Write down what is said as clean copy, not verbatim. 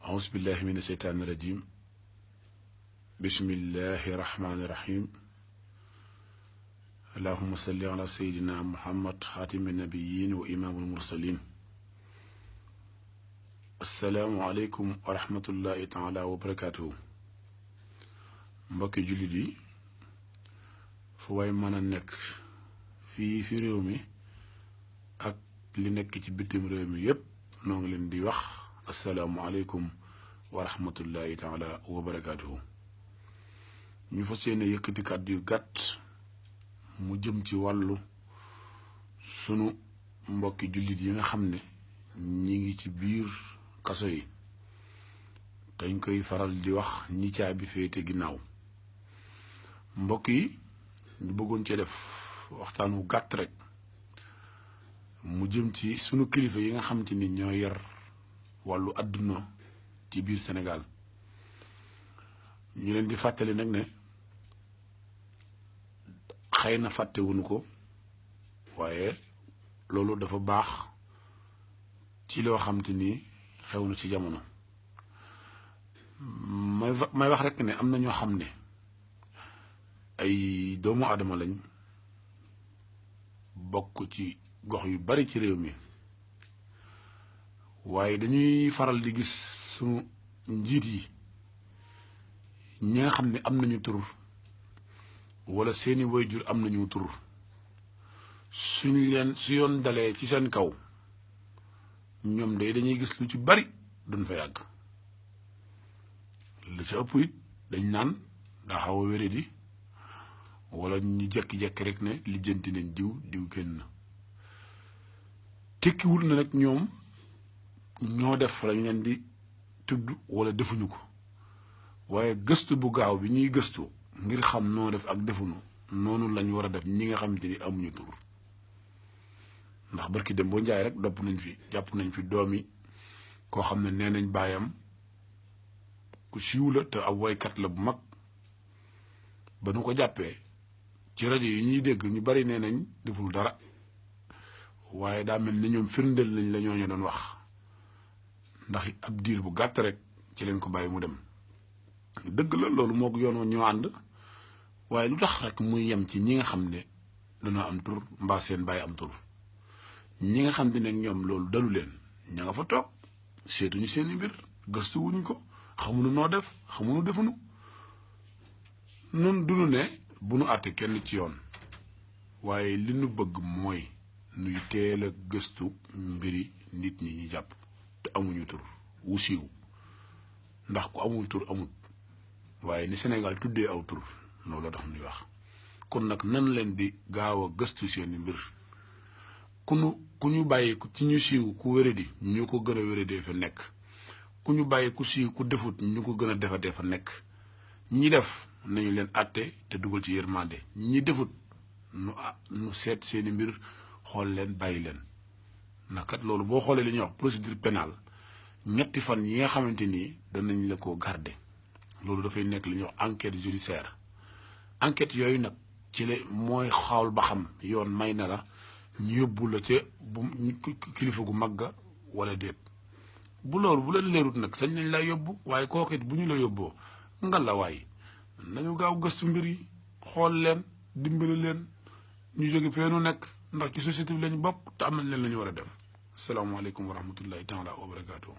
أعوذ بالله من الشيطان الرجيم بسم الله الرحمن الرحيم اللهم صل على سيدنا محمد خاتم النبيين وإمام المرسلين السلام عليكم ورحمة الله تعالى وبركاته mbokki jullit yi fu way mën a nekk fii fi réew mi ak li nekk ci bitim réew mi yépp noo ngi leen di wax asalaamualeykum wa rahmatullahi taala wa barakaatuhu ñu fas yéene yëkkati kàddu yu gàtt mu jëm ci wàllu sunu mbokki jullit yi nga xam ne ñi ngi ci biir kaso yi dañ koy faral di wax ñi caabi féete ginnaaw mbokk yi ñu bëggoon cee def waxtaan wu gàtt rek mu jëm ci sunu kilifa yi nga xam te ni ñoo yar wàllu àdduna ci biir Sénégal ñu leen di fàttali nag ne xëy na fàttewuñu ko waaye loolu dafa baax ci loo xam te ni xew na ci jamono may wax rek ne am na ñoo xam ne ay doomu aadama lañ bokk ci gox yu bari ci réew mi waaye dañuy faral di gis sunu njiit yi ñi nga xam ne am nañu tur wala seeni wayjur am nañu tur suñ leen su yoon dalee ci seen kaw ñoom day dañuy gis lu ci bari duñ fa yàgg li ci ëpp it dañ naan daa xaw a wéré di wala ñu jekki-jekki rek ne lijjanti nañ diw génn tekkiwul na nag ñoom ñoo def lañ leen di tudd wala defuñu ko waaye gëstu bu gaaw bi ñuy gëstu ngir xam noo def ak defuñu noonu lañ war a def ñi nga xamante ni amuñu tur ndax barki dem boo njaay rek jàpp nañ fi doomi koo xam ne nee nañ baayam ku siiw la te ab waykat la bu mag ba nu ko jàppee ci rajo yi ñuy dégg ñu bari nee nañ deful dara waaye daa mel ni ñoom firndeel nañ la ñooñu doon wax ndax ab diir bu gàtt rek ci leen ko bàyyi mu dem dëgg la loolu moo ko yoon ñoo ànd waaye lu tax rek muy yem ci ñi nga xam ne dañoo am tur mbaa seen bàyyi am tur ñi nga xam ne ñoom loolu dalu leen ña nga fa toog seetuñu seeni mbir gëstu wuñ ko xamuñu noo def xamuñu defuñu nun duñu ne bu nu àtte kenn ci yoon waaye li nu bëgg mooy nuy teel a gëstu mbiri nit ñi ñi jàpp te amuñu tur wu siiw ndax ku amul tur amut waaye ni Sénégal tuddee aw tur loolu la tax nuy wax kon nag nan leen di gaaw a gëstu seeni mbir ku ñu bàyyi ci ñu siiw ku wéradi ñu ko gën a wéradee fa nekk ku ñu bàyyi ku siiw ku defut ñu ko gën a defatee fa nekk ñi def nañu leen àtte te dugal ci yërmande ñi defut nu seet seeni mbir xool leen bàyyi leen nakat loolu boo xoolee li ñuy wax procédure pénale ñetti fan yi nga xamante ni danañ la ko garder loolu dafay nekk li ñuy wax enquête judiciaire enquête yooyu nag ci la mooy xawal ba xam yoon may na la ñu yóbbu la ca bu kilifa gu magga wala déet bu loolu bu leen leerut nag sañ nañ la yóbbu waaye kookit bu ñu la yóbboo ngal la waay nañu gaaw gëstu mbir yi xool leen dimbali leen ñu jóge feenu nekk ndax ci société bi lañu bokk te am nañ leen la ñu war a def asalaamaaleykum wa rahmatullahi taala wa barakaatu